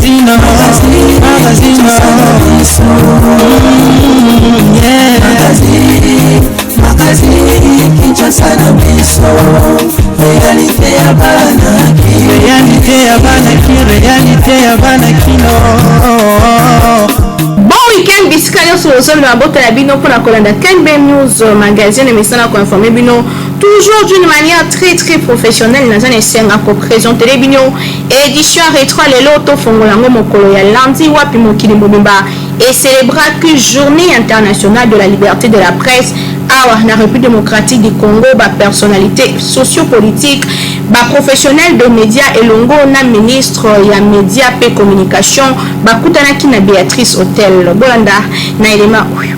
Magazine, magazine, yeah. Magazine, Kinshasa na biso, réalité ya bana Kin. Réalité ya bana Kin, réalité ya bana Kino. Bon week-end bisika nyonso bozolanda mabota ya bino mpona kolanda KNB News Magazine, émission na koinforme bino toujours d'une manière très très professionnelle. Naza na esenga koprésentele bino édition rétro. Lelo tofongola yango mokolo ya lundi, wapi mokili mobimba ecélébraki Journée internationale de la liberté de la presse. Awa na République démocratique du Congo, bapersonnalité sociopolitique, baprofessionnel de média elongo na ministre ya média mpe communication bakutanaki na Béatrice Hotel. Bolanda na elema oyo.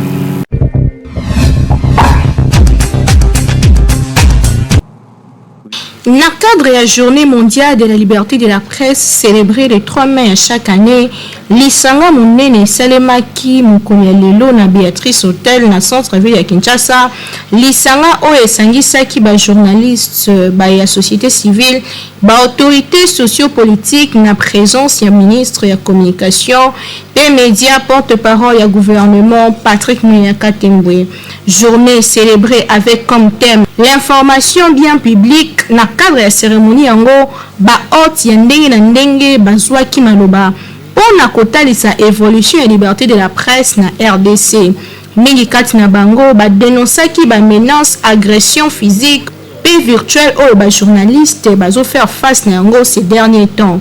Na cadre ya Journée mondiale de la liberté de la presse célébrée le 3 mai chaque année, lisanga monene esalemaki mokolo ya lelo na Béatrice Hotel na centre ville ya Kinshasa. Lisanga oyo esangisaki bajournaliste ya société civile, baautorité sociopolitique, na présence ya ministre ya communication mpe média, porte-parole ya gouvernement, Patrick Muyaya Katembwe. Journée célébrée avec comme thème l'information, bien public. Na cadre ya cérémonie yango, bahôte ya ndenge na ndenge bazwaki maloba mpona kotalisa évolution ya liberté de la presse na RDC. Mingi kati na bango badénonçaki bamenace, agression physique mpe virtuelle oyo bajournaliste bazofaire face na yango ces derniers temps.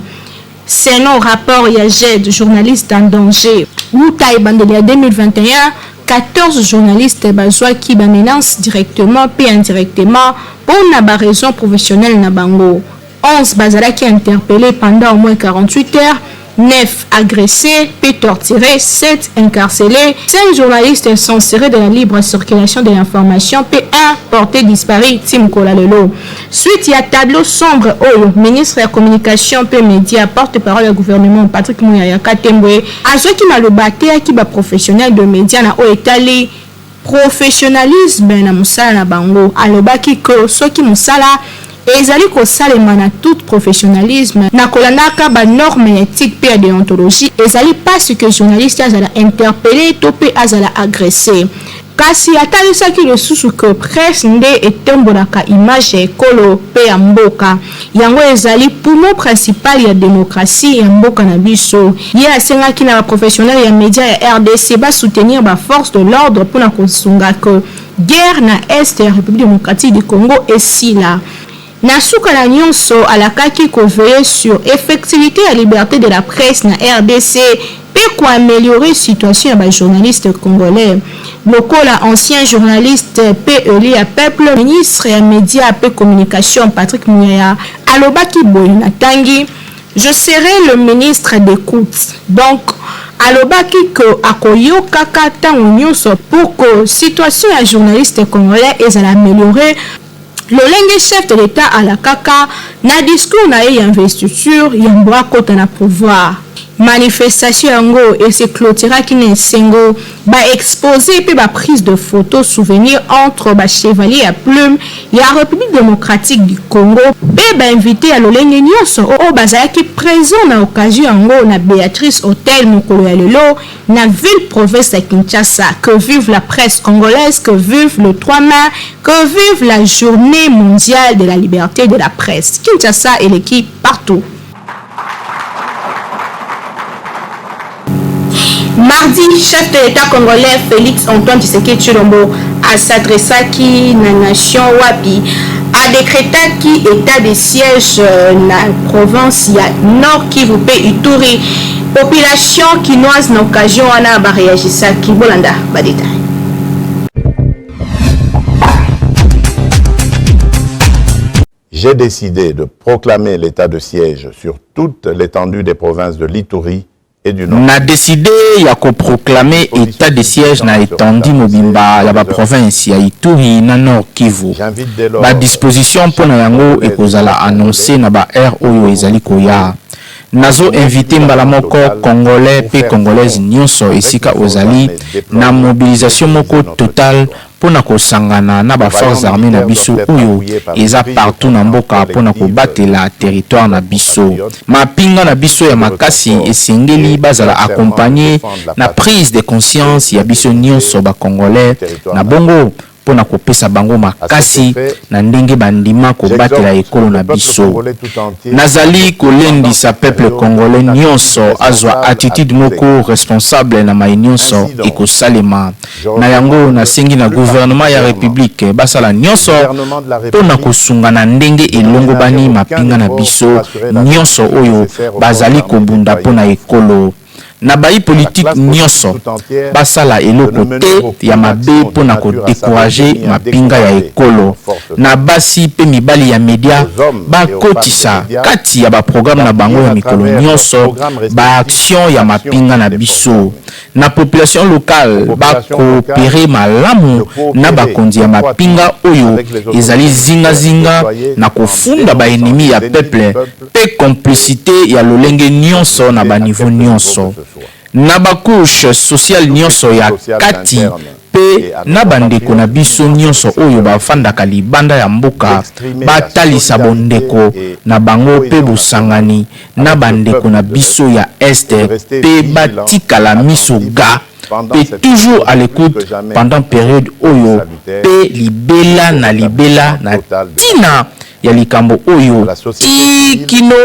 Selon rapport ya GED, Journaliste en danger, wuta ebandeli ya 2021, 14 journalistes bazwaki bamenace directement mpe indirectement mpona baraison professionnelle na bango. 11 bazalaki interpellés pendant au moins 48 heures, 9 agressés puis torturés, 7 incarcérés, 5 journalistes censurés de la libre circulation de l'information, puis 1 porté disparu tii mokolo lelo. Suite ya tableau sombre oyo, ministre ya communication pe média, porte-parole ya gouvernement, Patrick Muyaya Katembwe azwaki maloba, ateyaki baprofessionnel de média na oyo etali professionnalisme na mosala na bango. Alobaki ke soki mosala ezali kosalema na tout professionnalisme, na kolandaka banorme ya éthique mpe ya déontologie, ezali mpasi ke journaliste azala interpellé to mpe azala agressé. Kasi atalisaki lisusu ke presse nde etombolaka image ya ekolo mpe ya mboka. Yango ezali poumon principal ya démocratie ya mboka na biso. Ye asengaki na baprofessionnel ya média ya RDC basoutenir baforce de l'ordre mpona kosunga ke guerre na est ya République démocratique du Congo esila. Na suka na nyonso, alakaki koveiller sur effectivité ya liberté de la presse na RDC mpe koaméliorer situation ya bajournaliste congolais. Lokola ancien journaliste mpe élu ya peuple, ministre ya média mpe communication Patrick Muyaya alobaki boye, natangi: "Je serai le ministre d'écoute." Donc alobaki ke akoyokaka ntango nyonso pour que situation ya journaliste congolais ezala amélioré, lolenge chef de l'État alakaka na discours na ye ya investiture yambo akota na pouvoir. Manifestation yango ese clôturaki na esengo, baexposé mpe baprise de photo souvenir entre bachevalier ya plume ya République démocratique du Congo mpe bainvité ya lolenge nyonso oyo bazalaki présent na occasion yango na Béatrice Hotel mokolo ya lelo na ville province ya Kinshasa. Que vive la presse congolaise, que vive le 3 mai, que vive la Journée mondiale de la liberté de la presse! Kinshasa eleki partout. Mardi, chef de l'État congolais Félix Antoine Tshisekedi Tshilombo as'adressaki na nation, wapi adécrétaki état de siège na province ya Nord Kivu mpe Ituri. Population kinoise na occasion wana baréagisaki. Bolanda badétail. J'ai décidé de proclamer l'état de siège sur toute l'étendue des provinces de l'Ituri et du Nord. Na décidé ya koproclamer état de siège na étendue mobimba ya baprovince ya Ituri na Nord Kivu. J'invite dès lors Badisposition mpo na yango ekozala annoncé na baheure oyo ezali koya. Nazo inviter mbala moko congolais pe congolaise nionso esika ozali na mobilisation moko totale pona kosangana na ba forces armees na biso oyo eza partout na mboka pona kobatela territoire na biso. Mapinga na biso ya makasi esengeli bazala accompagner na prise de conscience ya biso nionso ba congolais na bongo mpo na kopesa bango makasi na ndenge bandima kobatela ekolo na biso. Nazali kolendisa peuple congolais nionso azwa attitude moko responsable na maye nionso ekosalema. Na yango nasengi na gouvernement ya Republique basala nionso mpo na kosunga na ndenge elongobani mapinga na biso nionso oyo bazali kobunda mpo na ekolo. Na bayi politique nionso basala eloko te ya mabe mpo na ko decourager mapinga ya ekolo. Na basi mpe mibali ya media bakotisa kati ya ba programmes na bango ya mikolo nionso ba actions ya mapinga na biso. Na population locale ba cooperer malamu na bakonzi ya mapinga oyo ezali zinga zinga na kofunda ba ennemis ya peuple mpe complicite ya lolenge nionso na ba niveaux nionso, na ba couches sociales nionso ya kati mpe na ba ndeko na biso nionso oyo bafandaka libanda ya mboka batalisa bondeko na bango mpe bosangani na ba ndeko na biso ya Est mpe batikala miso ga mpe toujours à l'ecoute pendant periode oyo mpe libela na libela na tina ya likambo oyo tii kino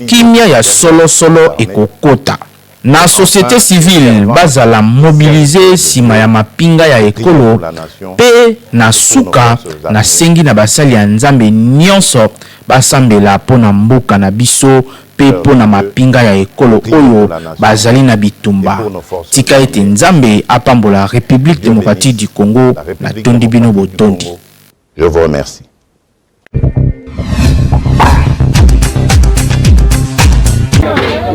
kimia ya solo solo ekokota. Na societe civile bazala mobiliser sima ya mapinga ya ekolo mpe na suka nasengi na basali ya Nzambe nionso basambela mpo na mboka na biso mpe mpo na mapinga ya ekolo oyo bazali na bitumba. Tika ete Nzambe apambola Republique democratique du Congo. Natondi bino botondi. Je vous remercie.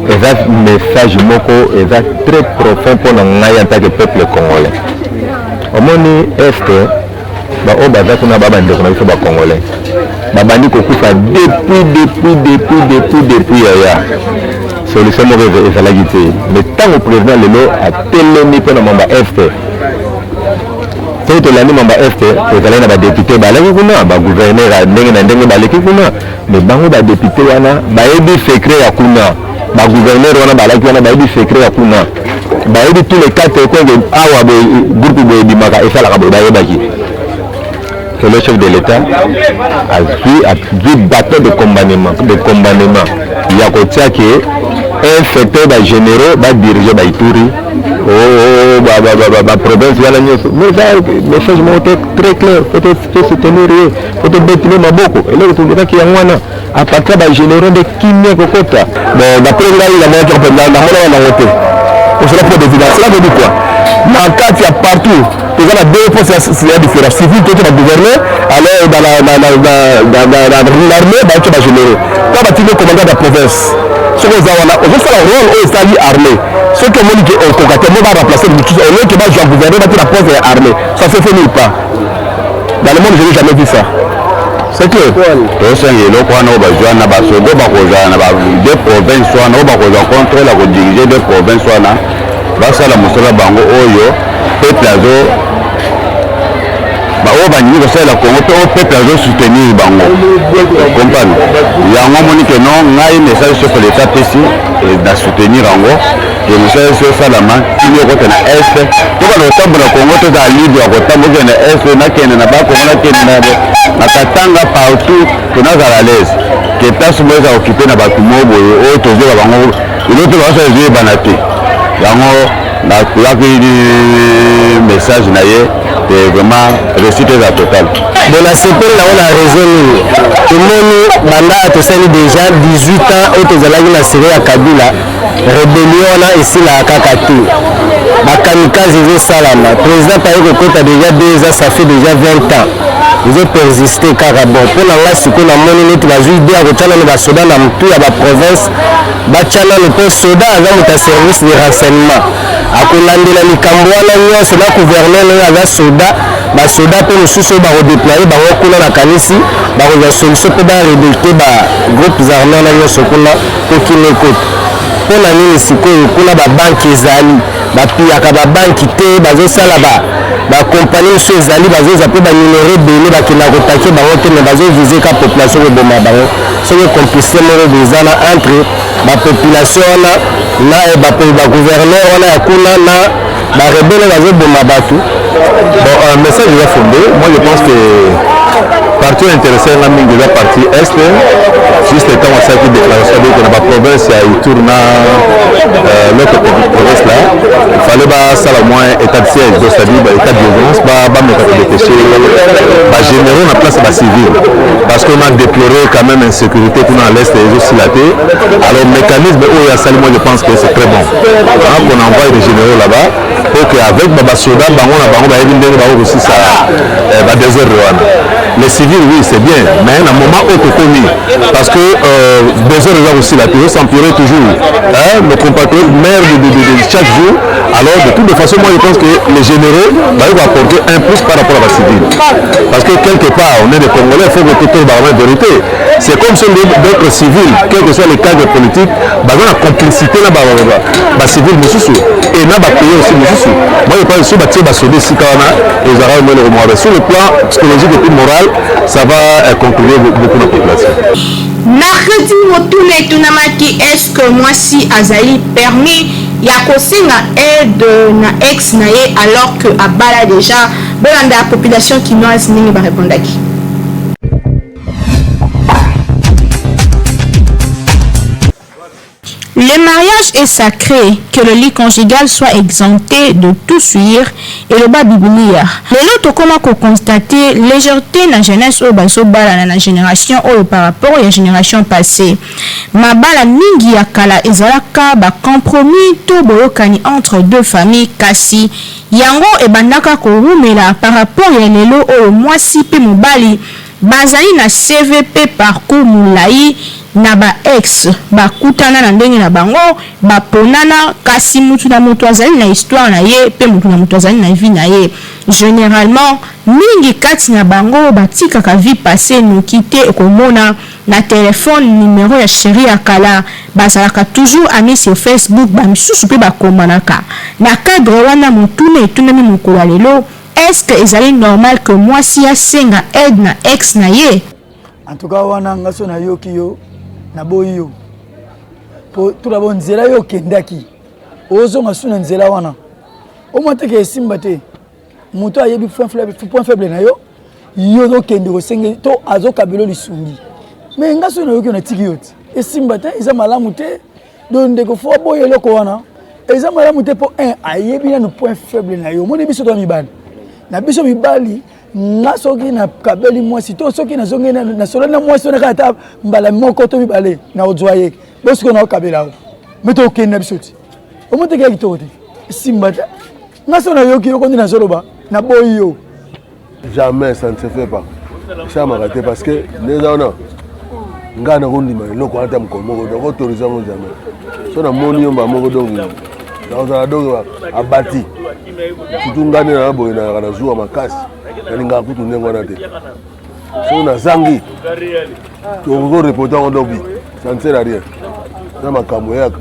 Eza message moko eza très profond mpo na ngai en tant que peuple congolais. Omoni est baoyo baza kuna ba bandeko na biso ba congolais babandi kokufa depuis depuis depuis depuis depuis yaya solution moko ezalaki te mais ntango président lelo atelemi mpo na mamba est Soki tolandi mamba est tozalaki na ba depute balaki kuna ba gouverneur ya ndenge na ndenge baleki kuna mais bango ba depute wana bayebi secret ya kuna ba gouverneur wana balaki wana bayebi secret ya kuna bayebi tous les quatre coins que awa boye groupe boye ebimaka esalaka boye bayebaki que le chef de l'État azwi azwi bateau de combanement de combanement ya kotia ke un secteur ba généraux ba diriger ba Ituri Oh, oh, ba, ba, ba, ba, ba province wana nyonso mais eza message moko te très clair faut to soutenir ye faut tobetile maboko eloko tolobaki yango wana à partir ya bagénéraux nde kimia ekokota. Bon, d'après ngai namonaki mpenza namonaka nango te kosala mpo d'évidence cela veut dire quoi na kati ya partout toza na deux postes ya différent civil toki ba gouverneur alors dans la na na na na na l'armée baoki ba généraux to batindi commandant ya province soki oza wana ozosala role oyo esali armée soki omoni ke okoka te mo ba remplacer mosusu au lieu ke bazwa gouverneur batia na poste ya armée ça se fait nulle part dans le monde je n'ai jamais vu ça c'est clair tosenga eloko wana oyo bazwa na basoda bakozala na ba deux province wana oyo bakozwa contrôle ya kodirige deux province wana basala mosala bango oyo peuple azo baoyo balingi kosalela congo mpe oyo peuple azo soutenir bango comprendre yango omoni ke non ngai message chef de l'état apesi na soutenir yango ke mosala esi osalama kini okota na est tokana kotambola congo tozala libre ya kotambola okende na est nakende na bakongo nakende na katanga partout to nazala à l'aise ke place moko eza okipe na bato moko boye oyo tozoka bango eloko mpe bakosala ezoyebana te yango nakulaki message na ye te vraiment réussite eza totale. Bon nasepeli nango na raison nini tomoni banda tosali deja 18 ans oyo tozalaki na serie ya Kabila rebellion wana esilaka kaka te bakamikaze ezosalama président paye kokota deja 2 ans ça fait deja 20 ans ezo persiste kaka bon mpo na ngai sikoyo namoni neti bazwi idée ya kotya nano basoda na motu ya baprovince batya nano mpo soda aza moto ya service de renseignement akolandela likambo wana nyonso na gouverneur oyo aza soda. Basoda mpe mosusu oyo bakodeploye bango kuna, nakanisi bakozwa solution mpo barebulte ba groupes armés wana nyonso kuna mpo kimia ekota. Mpo na nini sikoyo kuna babanki ezali bapiyaka babanki te, bazosala ba bakompani mosusu ezali bazozwa mpe banimero ebele bakenda kotake bango te, me bazovise ka population koboma bango. Soki complicité moko boye eza na entre bapopulation wana na bagouverneur wana ya kuna na barebele bazoboma bato. Bon, un message eza fondé. Moi, je pense que parti oyo intéressé nga mingi eza parti est. Juste ntango asalaki déclaration abeki na baprovince ya Ituri na l'autre province là, il fallait basala moins état de siège, donc c'est-à-dire ba état d'urgence, bameka kodépêcher bagénéraux na place ya bacivile, parce qu'on a déploré quand même insécurité kuna à l'est ezosila te. Alors mécanisme oyo asali, moi je pense que c'est très bon, hein, qu'on envoie des généraux là-bas pour que avec basoda bango na bango bayebi ndenge bakokosisa badésordre wana. Les civils, oui, c'est bien, mais na moment oyo tokomi, parce que désordre eza kosila te, s'empirer toujours, hein, nos compatriotes meurent de chaque jour. Alors de toute façon, moi je pense que les généraux bayoki apporter un plus par rapport à bacivils, parce que quelque part on est des Congolais, il faut que tout la vérité. C'est comme si d'autres civils, quel que soit les cadres politiques, baza na complicité na bacivil mosusu et na bapays aussi mosusu. Moi je pense, soki batie basoda esika wana, ezalaka eloko moko sur le plan psychologique et puis moral, ça va contribuer beaucoup na population. Mercredi, motuna etunamaki: est ce que mwasi azali permis ya kosenga aide na ex na ye alors que abala déjà? Bolanda ya population kinoise ndenge barépondaki. Le mariage est sacré, que le lit conjugal soit exempté de tout souillure, eloba Biblia. Lelo tokoma koconstater légèreté na jeunesse oyo bazobalana na génération oyo par rapport ya génération passée. Mabala mingi ya kala ezalaka bacompromis to boyokani entre deux familles, kasi yango ebandaka korumela par rapport ya lelo oyo mwasi mpe mobali bazali na CV mpe parcours molai na ba ex. Bakutana na ndenge na bango, baponana, kasi mutu na moto azali na histoire na ye mpe mutu na moto azali na vie na ye. Généralement, mingi kati na bango batikaka vie passée noki te. Ekomona na telefone numero ya chéri ya kala, bazalaka toujours ami sur Facebook, bamisusu mpe bakomanaka. Na cadre wana, motuna etunami mokolo ya lelo: est ce que ezali normal que mwasi asenga aide na ex na ye? En tout cas, wana nga so nayoki yo, naboyi yo, po tout d'abord nzela yo okendaki, ozonga su na nzela wana, omwa teke esimba te. Moto ayebi point faible na yo, yo ozokende kosenge to azokabela lisungi. Mais nga so nayoki yo, natiki yo te, esimba te, eza malamu te. Donc ndeko, fo aboya eloko wana, eza malamu te, mpo un ayebi nanu point faible na yo. Omoni, biso to mibali na biso mibali, nga soki nakabeli mwasi to soki nazongi, nasololi na mwasi wana kaka ata mbala moko to mibale, nakozwa ye bo sikoyo naokabela yo, me tokende na biso ti omoni teke ya kitoko te, esimba te. Nga so nayoki yo ko nde nazoloba, naboyi yo. Jamais, ça ne se fait pas, esalamaka te, parce que nde eza wana, ngai nakondima eloko wana ta mokolo moko, nakoautoriser yango jamais. So namoni yo mbala moko, donc nakozala donc abati. Surtout ngai nde naa boye, nayaka na zuwa makasi, nalingaka kutu ndenge wana te. Soki nazangi, tokoreporter yango, donc ça ne sert à rien na makambo eyaka.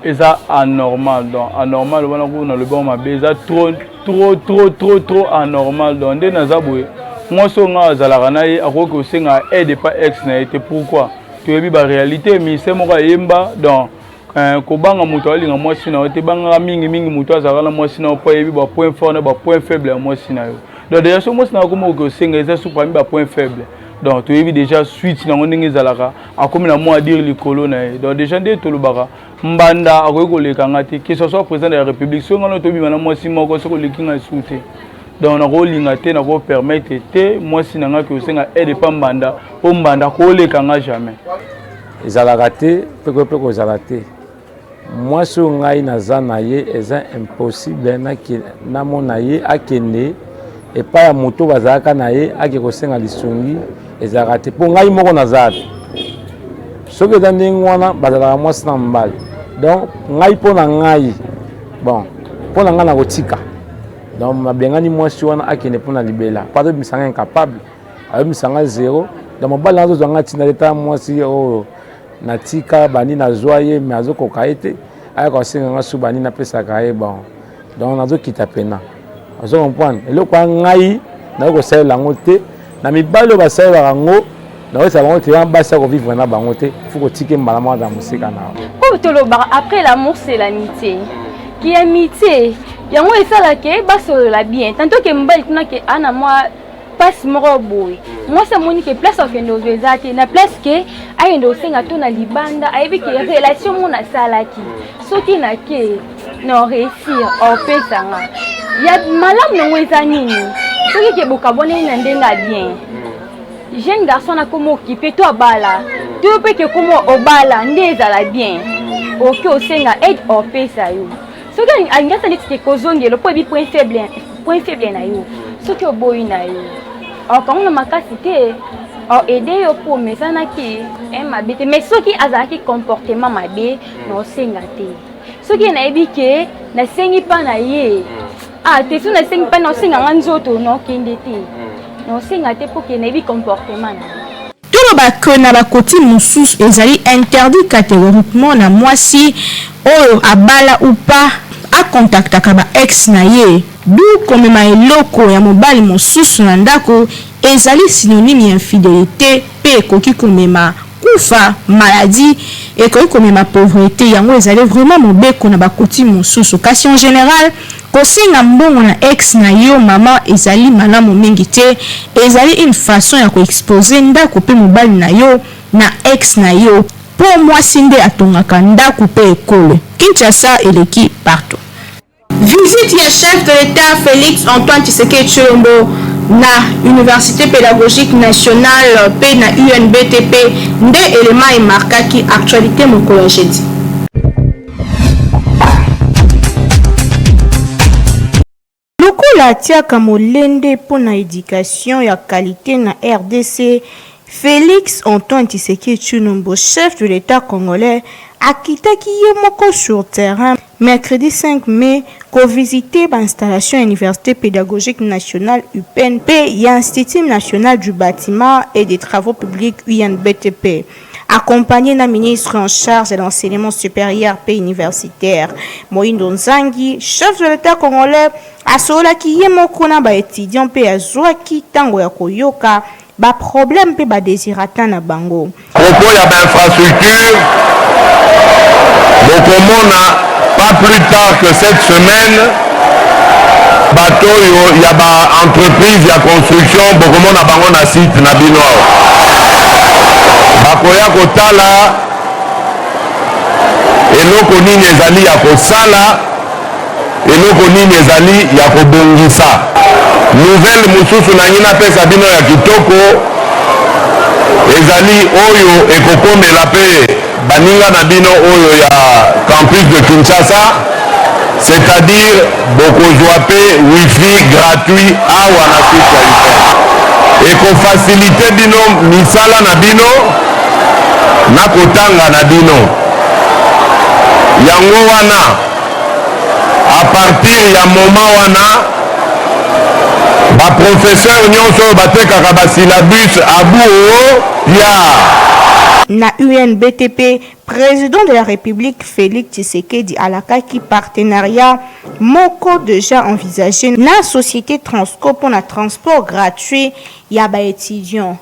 Eza anormal, donc anormal wana kuna nalobi yango mabe, eza trop trop trop trop trop anormal. Donc nde naza boye, mwasi oyo ngai azalaka na ye akoki kosenga aide epa ex na ye te. Pourquoi? Toyebi baréalité. Ministère moko ayemba, donc kobanga moto alinga mwasi na yo te, bangaka mingimingi moto azalaka na mwasi na yo, mpo ayebi bapoint fort na bapoint faible ya mwasi na yo. Donc déjà so mwasi na yo akoma koki kosenga, eza su parmi bapoint faible. Donc toyebi déjà suite nango ndenge ezalaka, akomi na mwa adire likolo na ye. Donc déjà nde tolobaka, mbanda akoki koleka nga te, que ce soit président de la République. Soki ngano tobima na mwasi moko, soki oleki nga esu te. Donc nakolinga te, nakopermettre te mwasi na nga kosenga aide epa mbanda, mpo mbanda koleka nga jamais. Ezalaka te mpe mpe kozala te. Mwasi oyo ngai naza na ye, eza impossible namona ye akende epai ya moto bazalaka na ye, ake kosenga lisungi. Ezalaka te, mpo ngai moko naza te. Soki eza ndenge wana, bazalaka mwasi na mobali. Donc ngai, mpo na ngai, bon, mpo na ngai nakotika. Donc nabengani mwasi wana akende mpo na libela mpo azobimisa nga incapable, azobimisa nga zero. Donc mobali nanga azozwa nga ntina te. Tala mwasi oyo natika bani nazwa ye, me azokoka ye te, ayaka kosenga nga su bani napesaka ye. Bon, donc nazokita pena, ozo comprendre eloko ya ngai nakoki kosalela yango te na mibali oyo basalelaka yango. Nakoyesa bango te basi ya kovivre na bango te, fo kotike mbala moko aza mosika na oyo tolobaka. Après l'amour, c'est l'amitié. Ki amitié yango esalaka basolola bien. Tantôt ke mobali kuna ke ana mwa mpasi moko boye, mwasi amoni ke place akende ozwa eza te na place ke akende kosenga to na libanda. Ayebi ke relation mo nasalaki, soki nake na réussir, opesanga ya malamu. Yango eza nini? Soki ke bokabwaneli na ndenge ya bien, jeune garçon nakoma okipe to abala to yo mpe ke koma obala nde ezala bien. Oke osenga aide, opesa yo. Soki alingi asala neti ke kozongela mpo ebi point faible na yo, soki oboyi na yo, okango na makasi te, oaide yo mpo omesanaki mabe te. Mais soki azalaki comportement mabe, na osenga te. Soki nayebi ke nasengi mpa na ye, ah te, so nasengi mpa na osenganga nzoto, na okende te, na osenga te mpo ke nayebi comportement na ye. Toloba ke na bakoti mosusu ezali interdit catégoriquement na mwasi oyo abala ou pas akontaktaka ba ex na ye. Du komema eloko ya mobali mosusu na ndako ezali synonyme ya infidélité mpe ekoki komema kufa, maladie, ekoki komema pauvreté. Yango ezali vraiment mobeko na bakoti mosusu. Kasi en général, kosenga mbongo na ex na yo mama ezali malamu mingi te. Ezali une façon ya koexpose ndako mpe mobali na yo na ex na yo, mpo mwasi nde atongaka ndako mpe ekolo. Kinshasa eleki partout. Visite ya chef de l'État Félix Antoine Tshisekedi Tshilombo na Université pédagogique nationale mpe na UNBTP nde élément emarkaki actualité mokolo ya jeudi. Lokola atiaka molende mpo na éducation ya qualité na RDC, Félix Antoine Tshisekedi Tshilombo, chef de l'État congolais, akitaki ye moko sur terrain mercredi 5 mai kovisite bainstallation ya Université pédagogique nationale UPN mpe ya Institut national du bâtiment et des travaux publics UNBTP. Accompagné na ministre en charge de l'enseignement supérieur mpe universitaire Moindo Nzangi, chef de l'État congolais asololaki ye moko na baétudiant mpe azwaki ntango ya koyoka baproblème mpe badesiderata na bango. Propos ya bainfrastructure, bokomona pas plus tard que cette semaine bato oyo ya baentreprise ya construction, bokomona bango na site na bino awa, bakoya kotala eloko nini ezali ya kosala, eloko nini ezali ya kobongisa. Nouvelle mosusu nangi napesa bino ya kitoko ezali oyo ekokomela mpe baninga na bino oyo ya campus de Kinshasa, c'est-à-dire bokozwa mpe wifi gratuit awa na site ya UPN. Ekofacilite bino misala na bino na kotanga na bino. Yango wana, à partir ya moment wana, baprofesseur nyonso oyo batekaka basyllabus abuo pia. Na UNBTP, président de la République Félix Tshisekedi alakaki partenariat moko déjà envisagé na société Transco mpona transport gratuit ya baétudiant,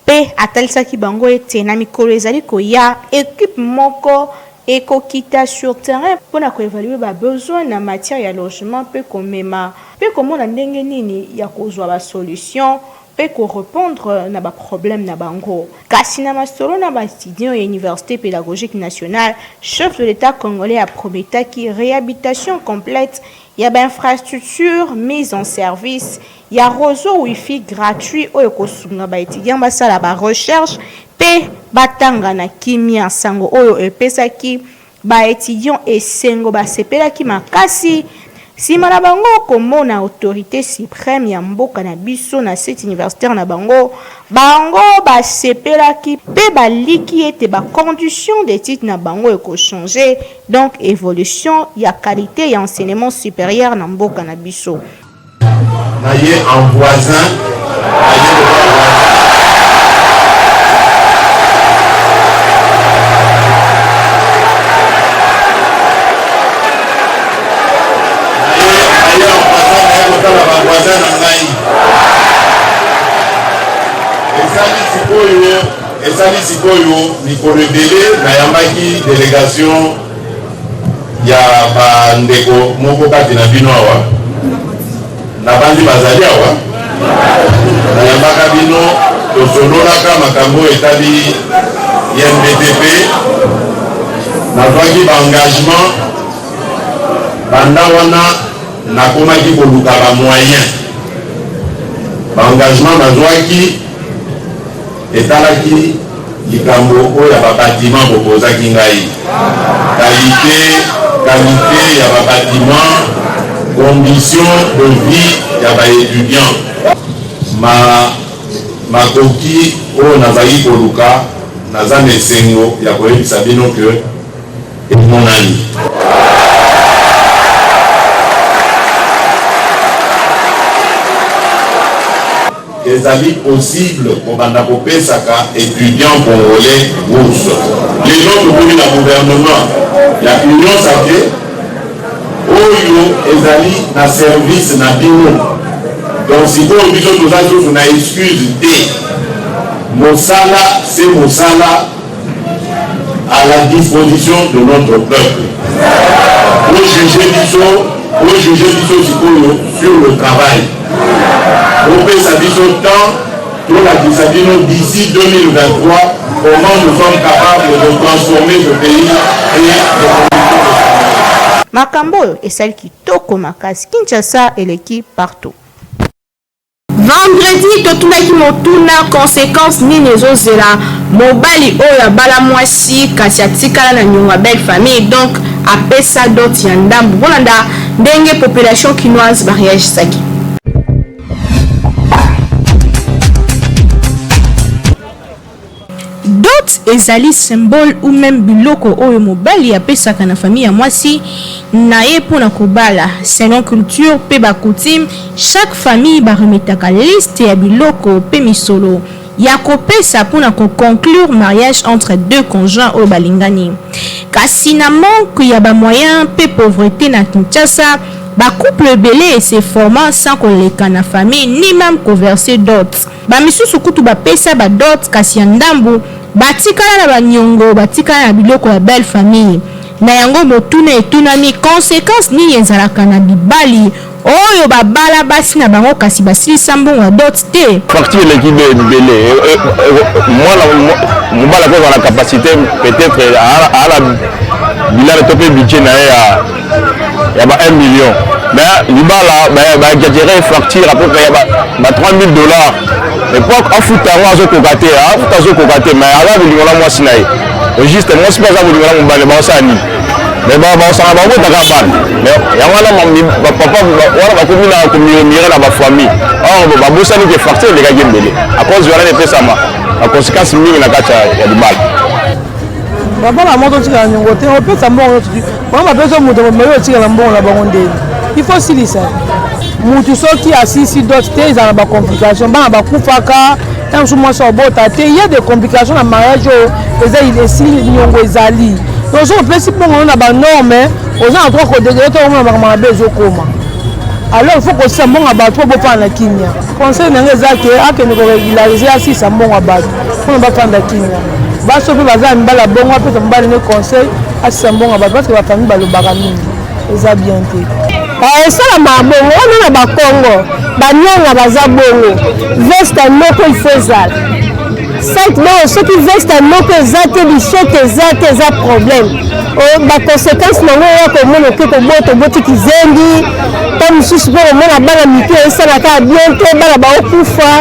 mpe atalisaki bango ete na mikolo ezali koya équipe moko ekokita sur terrain mpona koévaluer babesoin na matière ya logement mpe komema mpe komona ndenge nini ya kozwa basolution mpe korépondre na baproblème na bango. Kasi na masolo na baétudiant ya Université pédagogique nationale, chef de l'État congolais aprometaki réhabilitation complète ya bainfrastructure, mise en service ya réseau wifi gratuit oyo ekosunga baétudiant basala barecherche mpe batanga na kimia. Sango oyo epesaki baétudiant esengo, basepelaki makasi nsima na bango komona autorité suprême ya mboka na biso na site universitaire na bango. Bango basepelaki mpe baliki ete bacondition d'étude na bango ekochange, donc évolution ya qualité ya enseignement supérieur na mboka na biso. Naye en voisin, naye lokola voisin. Naye naye en voisin, naye kotala ba voisin na ngai. Esali sikoyo, esali sikoyo mikolo ebele nayambaki delegation ya ba ndeko moko kati na bino awa, nabanzi bazali awa, nayambaka bino, tosololaka makambo oyo etali INBTP, nazwaki ba engagement banda wana nakomaki koluka ba moyen, ba engagement nazwaki Etalaki likambo oyo ya ba batiment bopozaki ngai, qualite, qualite ya ba batiment, condition de vie ya ba etudiants. Ma makoki oyo nazalaki koluka, naza na esengo ya koyebisa bino que emonani. Ezali possible kobanda kopesaka etudiant congolais bourse. Lelo tokomi na gouvernement ya union sacree oyo ezali na service na bino. Donc sikoyo biso toza lisusu na excuse te. Mosala se mosala à la disposition de notre peuple. Bo juger biso, bo juger biso sikoyo sur le travail. Bopesa biso temps tolakisa bino d'ici 2023 comment nous sommes capables de transformer ce pays et de Makambo oyo esali kitoko makasi. Kinshasa eleki partout. Vendredi totunaki motuna consequence nini ezozela mobali oyo abala mwasi kasi atikala na niongo ya belle famille donc apesa dot ya ndambu. Bolanda ndenge population kinoise ba reagisaki. Dot ezali symbole ou meme biloko oyo mobali apesaka na famille ya mwasi naye pona kobala. Selon culture pe ba coutumes, chaque famille ba remettaka liste ya biloko pe misolo ya kopesa pona ko conclure mariage entre deux conjoints oyo balingani. Kasi na manque ya ba moyens pe pauvrete na Kinshasa, ba couples ebele e se forma sans koleka na famille ni meme ko verser dot. Ba misusu kutu ba pesa ba dot kasi ya ndambu ba tikala na ba niongo, ba tikala na biloko ya belle famille. Na yango motuna etunami consequence nini ezalaka na bibali oyo ba bala basi na bango kasi ba silisa mbongo ya dot te? Facture eleki be ebele mwana mobali akozala na capacité peut-être ala bilala to mpe budget na ye ya ya ba 1 million mais libala ba exagere facture à peu près ya ba 3000 dollars et po afuta yango azokoka te afuta azokoka te mais aza bolingo na mwasi na ye juste mwasi mpe aza bolingo na mobali baosala nini mais baosanga babotaka bana mais yango wana bapapa wana bakomi na komiomire na bafamille or babosani ke facture elekaki ebele à cause wana epesama baconséquence mingi na kati ya libala Babala moko totikala niongo te opesa mbongo nyonso bango bapesa moto mobali otikala mbongo na bango ndeni il faut silisa mutu soki asilisi dot te ezala na bacomplication bana bakufaka ntango mosusu mwasi abota te ya de complication na mariage oyo eza esili niongo ezali donc soki opesi mbongo na banorme oza na droit kodegele to omona makambo mabe ezokoma alors il faut kosisa mbongo ya bato mpo bofanda na kimia conseil na yango eza ke akende koregularize asisa mbongo ya bato mpona bafanda kimia basi oyo mpe baza na mibali ya bongo apesa mobali ne conseil asisa mbongo ya bato parce que bafamille balobaka mingi eza bien te eh, esalamaka bongo wana na bakongo banyanga baza bongo veste moko ifo ezala site bongo soki veste moko eza te bishete eza te eza problème oh, baconséquence nango oya komona oke kobota oboti kizengi ta mosusu mpo komona bana mike esalaka bien te bana baokufa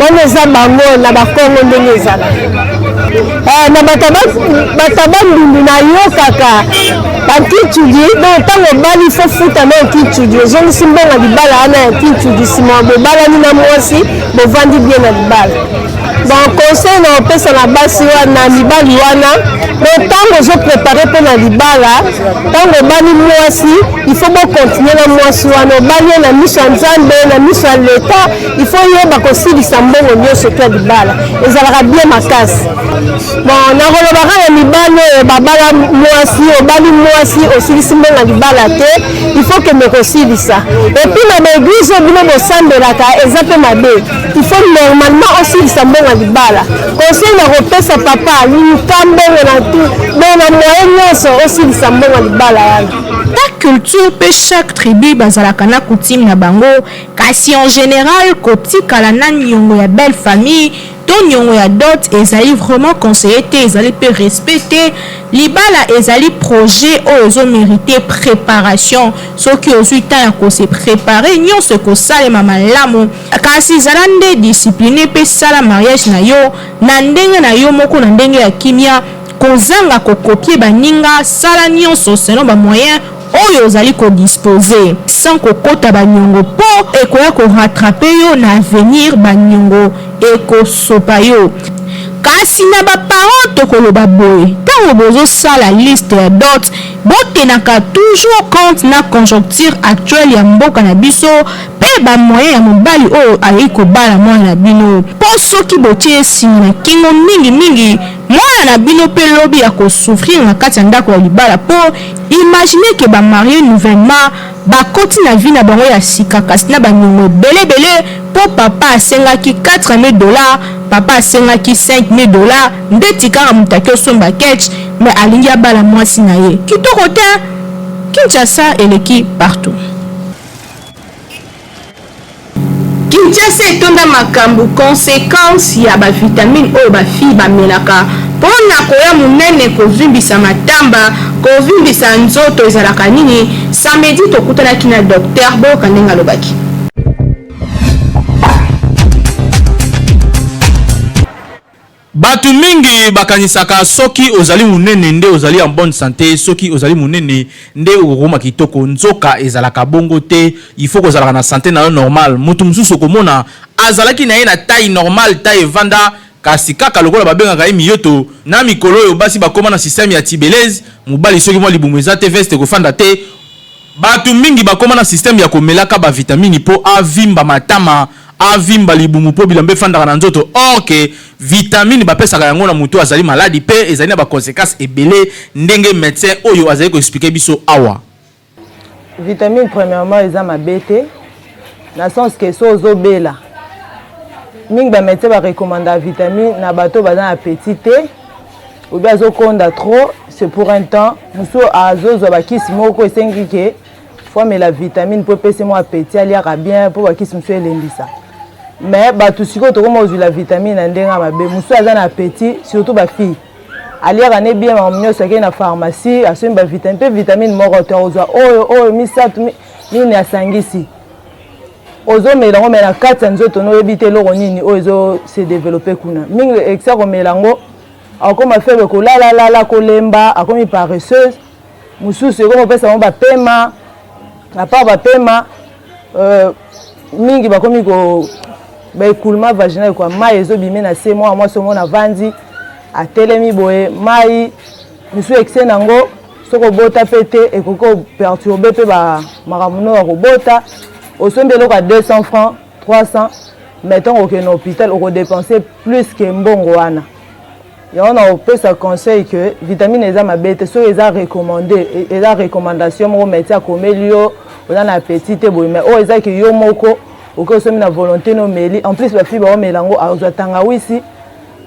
wana eza bango na bakongo ndenge ezala eh, na bataba ndundu nayokaka bankitudi donc ntango obali fo futa na nkitudi ozongisi mbongo ya libala wana ya nkitudi nsima bobalani na mwasi bovandi bien na libala. Bon conseil na opesa na basi wana mibali wana donc ntango ozoprépare mpo na libala ntango obali mwasi il faut bocontinue na mwasi wana obali ye na miso ya nzambe na miso ya leta il faut yeba kosilisa mbongo nyonso to ya libala ezalaka bien makasi bon nakoloba kaka mibali oyo babala mwasi obali mwasi osilisi mbongo ya libala te il faut kende kosilisa epuis na baeglize oyo bino bosambelaka eza mpe mabe il faut normalement osilisa mbongo ya libala conseil na kopesa papa luka mbongo na tu donc na moyen nyonso osilisa mbongo ya libala wana Chaque culture mpe chaque tribu bazalaka na coutume na bango, kasi en general kotikala na niongo ya belle famille to niongo ya dot ezali vraiment conseille te, ezali mpe respect te. Libala ezali projet oyo ezo merite preparation, soki ozui temps ya ko se preparer nionso ekosalema malamu, kasi zala nde discipline mpe sala mariage na yo na ndenge na yo moko na ndenge ya kimia, kozanga ko copier baninga, sala nionso selon ba moyens oyo ozali ko disposer sans kokota ba niongo mpo ekoya ko rattraper yo na avenir, ba niongo ekosopa yo. Kasi na ba parents tokoloba boye, tango bozosala liste ya dot, botenaka toujours compte na conjoncture actuelle ya mboka na biso mpe ba moyens ya mobali oyo ayei kobala mwana na bino mpo soki botie ye singa na kingo mingi mingi, mwana na bino mpe lobi ako souffrir na kati ya ndako ya libala mpo imaginez que ba maries nouvellement bakoti na vie na bango ya sika kasi na ba niongo ebele ebele mpo papa asengaki 4000 dollars, papa asengaki 5000 dollars ndeti kaka moto ake osomba ketch mais alingi abala mwasi na ye. Kitoko tein! Kinshasa eleki partout. Kinshasa etonda makambu consequence ya ba vitamine oyo ba fille ba melaka pona koya munene kovimbisa matamba kovimbisa nzoto ezalaka nini samedi tokutanaki na docteur boyoka ndenge alobaki. Batu mingi bakanisaka soki ozali munene nde ozali en bonne sante, soki ozali munene nde okokoma kitoko, nzoka ezalaka bongo te, il faut kozalaka na sante na yo normal, mutu mususu okomona azalaki na ye na taille normale, taille evanda, kasi kaka lokola babengaka ye miyoto, na mikolo oyo basi bakoma na système ya tibelez, mobali soki mwa libumu eza te veste ekofanda te, Batu mingi bakoma na système ya komelaka ba vitamini po avimba matama, avimba libumu po bilamba efandaka na nzoto or que vitamine bapesaka yango na mutu azali maladi pe ezali na ba consequences ebele ndenge medecin oyo azali ko expliquer biso awa. Vitamine premièrement eza mabe te na sens que soki ozo bela mingi ba medecin ba recommandaka vitamine na bato oyo baza na appetit te ou bien azokonda trop c'est pour un temps mosusu azozwa bakisi moko esengi ke fo amela vitamine mpo epesi mwa appetit aliaka bien mpo bakisi mosusu elembisa mais bato sikoyo tokoma kozwila vitamine na ndenge ya mabe mosusu aza na appetit surtout bafille aliaka ne bien makambo nyonso akei na pharmacie asombi bavitamine mpe vitamine moko te akozwa oyo oyo misato nini asangisi ozomela yango me na kati ya nzoto no oyebi te eloko nini oyo ezo se developpe kuna mingi ekisa komela yango akoma faible kolalalala kolemba akomi paresseuse mosusu ekomi kopesa bango bapema apart bapema euh, mingi bakomi ko baecoulement vaginal kua mai ezobime na se mwana mwasi omona avandi atelemi boye mai mosusu ekise na yango soki obota mpe te ekoki koperturbe mpe makambo no ya kobota osombi eloko ya 200 francs 300 mais ntango okende na hôpital okodepense plus ke mbongo wana yango na kopesa conseil que vitamine eza mabe te soki eza recommande eza recommandation moko médecin akomeli yo oza na appétit te boye mais oyo eza ke yo moko okoki osombi na volonté no omeli en plus bafille baomela yango azwa tangawisi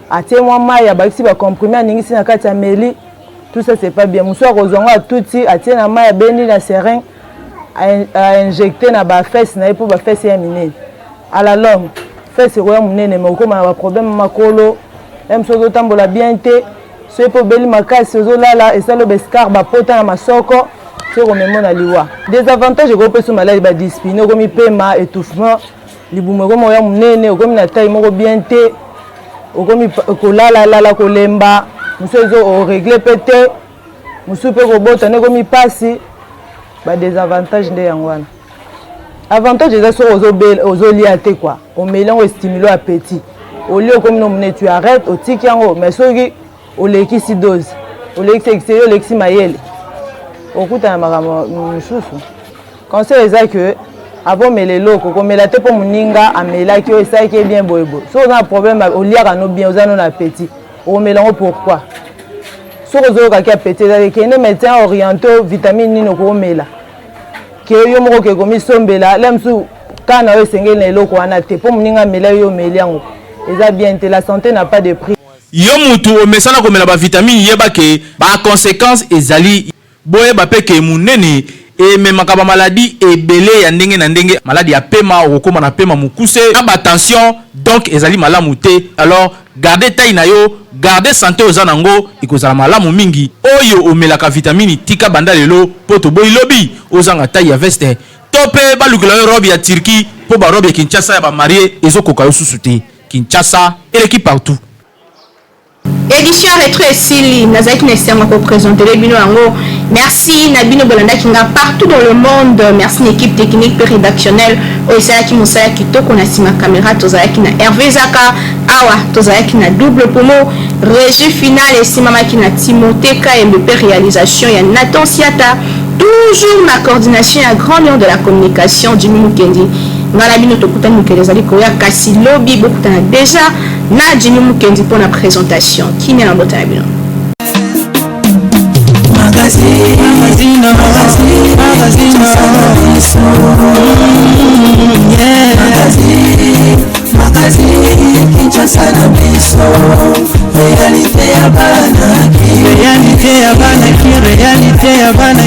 atie mwa mai abakisi bacomprime aningisi na kati ameli tout ça c'est pas bien mosusu akozwa yango atuti atie na mai abendi na seringue a injecte na ba fesse na ye mpo ba fesse ya minene à la longue fesse ekoya monene mais okóma na baproblème makolo meme soki ozotambola bien te soki mpe obeli makasi ozolala esali bescar bapota na masoko soki komemo na liwa désavantage ekopesa maladi badispine okomi pema étouffement libumu ekomi oya monene okomi na taille moko bien te okomi kolalalala kolemba mosusu ezo oregle mpe te mosusu mpe kobota nde ekomi mpasi ba désavantage nde yango wana avantage eza soki ozolia te kua omeli yango estimule appétit Olie okomi no monene, tu arrête, otiki yango. Mais soki olekisi dose, olekisi ekiseli, olekisi mayele, okutana makambo mosusu. Conseil eza que avant omela eloko, komela te mpo moninga amelaki oyo esalaki ye bien boyeboye. Soki oza na problème, oliaka no bien, oza no na appétit, okomela yango pourquoi? Soki ozoyokaki appétit ezali, kende médecin oriente vitamine nini okomela, ke yo moko oke komisombela le mosusu ka na yo esengeli na eloko wana te mpo moninga amela, yo omeli yango, eza bien te. La santé n'a pas de prix. Yo mutu omesana komela ba vitamine, yeba ke ba conséquences ezali. Boyeba mpe ke munene ememaka ba maladie ebele ya ndenge na ndenge, maladi ya pema, okokoma na pema mokuse, na ba tension, donc ezali malamu te. Alors garde taille na yo, garde sante oza nango, ekozala malamu mingi. Oyo omelaka vitamine, tika banda lelo, mpo toboyi lobi ozanga taille ya veste to mpe balukela yo robe ya Turquie, mpo ba robe ya Kinshasa ya ba marie ezokoka yo susu te. Kinshasa eleki partout. Edition retro esili, nazalaki na esengo kopresentele bino yango. Merci na bino bolandaki nga partout dans le monde. Merci na équipe technique mpe rédactionnelle oyo esalaki mosala kitoko. Na nsima caméra tozalaki na Hervé Zaka, awa tozalaki na double pomo. Régie finale esimamaki na Timothée Kayembe mpe réalisation ya Nathan Siata, toujours na coordination ya Grand Lion de la communication Jimmy Mukendi. Nga na bino tokutani mokili ezali koya, kasi lobi bokutana déjà na Jimmy Mukendi mpo na présentation. Kimia na bota na bino. Magazine, magazine, magazine, magazine, magazine, Kinshasa na biso, réalité ya bana, réalité ya bana, réalité ya bana.